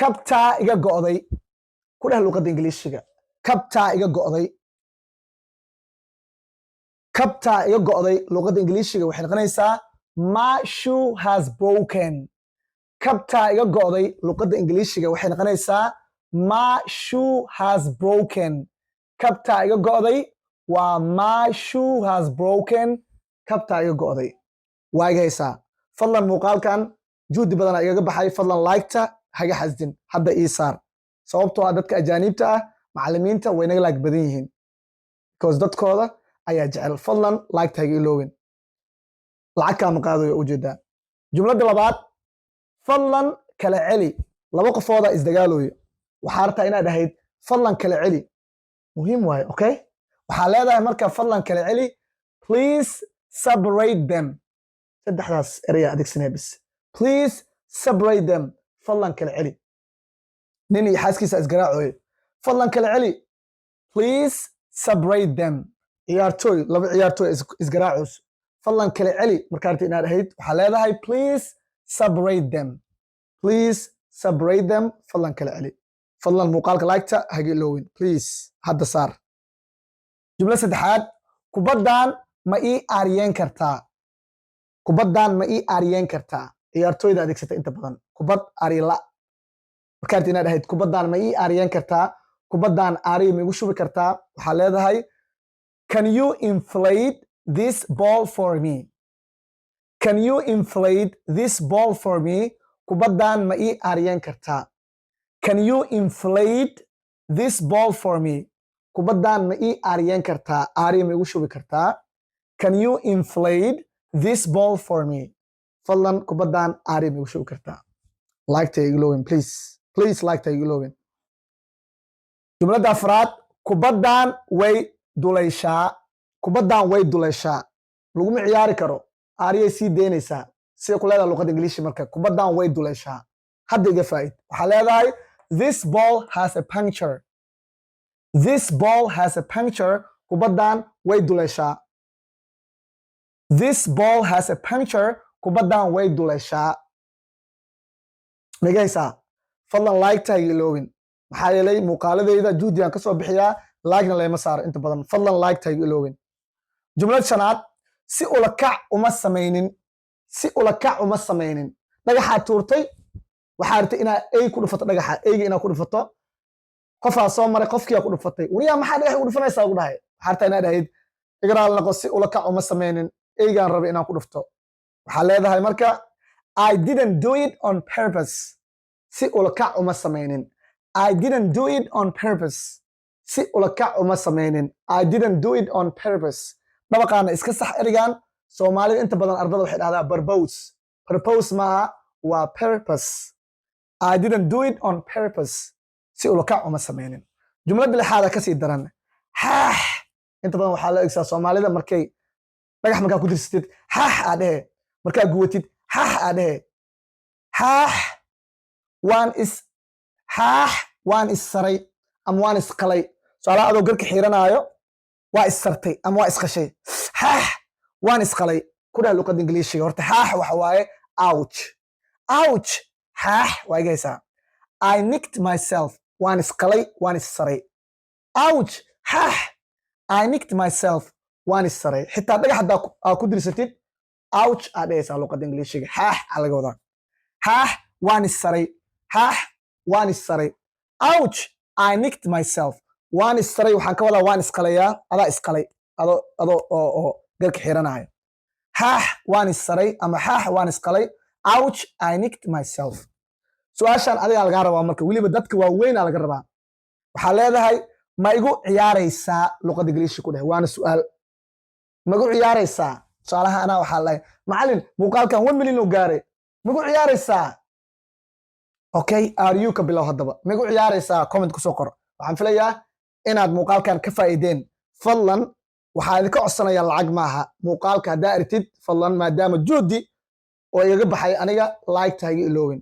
Kabtaa iga go'day ku dheh luqadda Ingiliishiga. Kabtaa iga go'day, kabtaa iga go'day luqadda Ingiliishiga waxay noqonaysaa "My shoe has broken." Kabtaa iga go'day luqadda Ingiliishiga waxay noqonaysaa "My shoe has broken." Kabtaa iga go'day waa "My shoe has broken." Kabtaa iga go'day waa iga haysaa. Fadlan, muuqaalkan juhdi badanaa igaga baxay. Fadlan, like-ta haga xasdin, hadda ii saar, sababtoo ah dadka ajaaniibta ah, macallimiinta way naga like badan yihiin because dadkooda ayaa jecel. Fadlan, like-ta haga iloowin, lacag kaama qaadayo. Ujeedaa jumladda labaad: fadlan kala celi. Laba qofooda isdagaalooyo, waxaa rabtaa inaad dhahayd "Fadlan kala celi." Muhiim waaye, okay? Waxaa leedahay marka "Fadlan kala celi," "Please separate them." Saddexdaas eraya adeegsanaya bis. "Please separate them." Fadlan kala celi. Nin iyo xaaskiisa isgaraacooyo, fadlan kala celi, "Please separate them." Ciyaartooy, laba ciyaartooy isgaraacooso, fadlan kala celi markaa rabta inaad ahayd, waxaa leedahay "Please separate them." "Please separate them." Fadlan kala celi. Fadlan, muuqaalka like-ta haga iloowin, please hadda saar. Jumlo saddexaad: kubaddan ma ii aariyeen kartaa? Kubaddan ma ii aariyeen kartaa? Ciyaartooyda adeegsata inta badan kubad aarila. Markaa rabta inaad ahayd "Kubaddan ma ii aariyeen kartaa?" Kubaddan aariya ma igu shubi kartaa? Waxaa leedahay "Can you inflate this ball for me? Can you inflate this ball for me?" Kubaddan ma ii aariyeen kartaa? "Can you inflate this ball for me?" Kubaddan ma ii aariyeen kartaa? Aariya ma igu shubi kartaa? "Can you inflate this ball for me?" Fadlan, kubaddan aariya ma igu shubi kartaa? Like-ta igu loowin, please, please, like-ta igu loowin. Jumladda afraad: kubaddan way duleyshaa. Kubaddan way duleyshaa, laguma ciyaari karo, aariyay sii deynaysaa. Sida ku leedahay luqadda Ingiliishi marka "Kubaddan way duleyshaa," hadda iga faa'id, waxaa leedahay "This ball has a puncture." "This ball has a puncture." Kubaddan way duleyshaa. "This ball has a puncture." Kubaddan way duleyshaa. Migaysaa? Fadlan, like-ta ha iloowin, maxaa yeelay muuqaaladayda juhdigaan kasoo bixiyaa, like-na layma saaro inta badan. Fadlan, like-ta ha iloowin. Jumlad shanaad: si ula kac uma samaynin. Si ula kac uma samaynin. Dhagaxaad tuurtay, waxaa rabtay inaa ey ku dhufato, dhagaxa eyga inaa ku dhufato. Qofaa soo maray, qofkiyaa ku dhufatay. "Wariyaa, maxaa dhagax ugu dhufanaysaa?" ugu dhahay. Waxaa rabtaa inaa dhahayd "Igraal noqo, si ula kac uma samaynin, eygaan rabay inaan ku dhufto." Waxaa leedahay marka "I didn't do it on purpose." Si ula kac uma samaynin. "I didn't do it on purpose." Si ula kac uma samaynin. "I didn't do it on purpose." Dhabaqaana iska sax erigan. Soomaalida inta badan ardada waxay dhahdaa "purpose." Purpose maaha, waa purpose. "I didn't do it on purpose." Si ula kac uma samaynin. Jumladda lixaada kasii daran: xaax. Inta badan waxaa la egsaa Soomaalida markay dhagax markaa ku dirsatid, xaax aa dhehe. Markaa guwatid, xaax aa dhehe. Xaax, waan is xaax, waan is saray ama waan isqalay. Tusaalaha, adoo garka xiiranaayo, waa is sartay ama waa isqashay. "Xaax, waan isqalay" ku dhah luqadda Ingiliishiga. Horta xaax waxa waaye "ouch." Ouch, xaax waa iga haysaa. "I nicked myself." Waan isqalay, waan is saray. "Ouch," xaax, "I nicked myself," waan is saray. Xitaa dhagax haddaa aa ku dirsatid, "ouch" aa dhehaysaa luqadda Ingiliishiga. Xaax aa laga wadaa. Xaax, waan is saray. Xaax, waan is saray. "Ouch, I nicked myself." Waan is saray waxaan ka wadaa waan isqalayaa. Adaa isqalay adoo oo garka xiranaayo. "Xaax, waan is saray" ama "Xaax, waan isqalay." "Ouch, I nicked myself." Su-aashan adigaa lagaa rabaa marka, weliba dadka waaweynaa laga rabaa. Waxaa leedahay "Ma igu ciyaaraysaa?" Luqadda Ingiliishi ku dheh, waana su'aal. Ma igu ciyaaraysaa? Tusaalaha, anaa waxaa lahay, "Macalin, muuqaalkan 1 million oo gaaray, ma igu ciyaaraysaa?" Okay, are you ka bilow. Haddaba "Ma igu ciyaaraysaa?" comment kusoo qor. Waxaan filayaa inaad muuqaalkan ka faa'iideen. Fadlan, waxaa idinka codsanaya, lacag maaha muuqaalka haddaa aragtid. Fadlan, maadaama juhdi oo igaga baxay aniga, like-ta iga iloowin.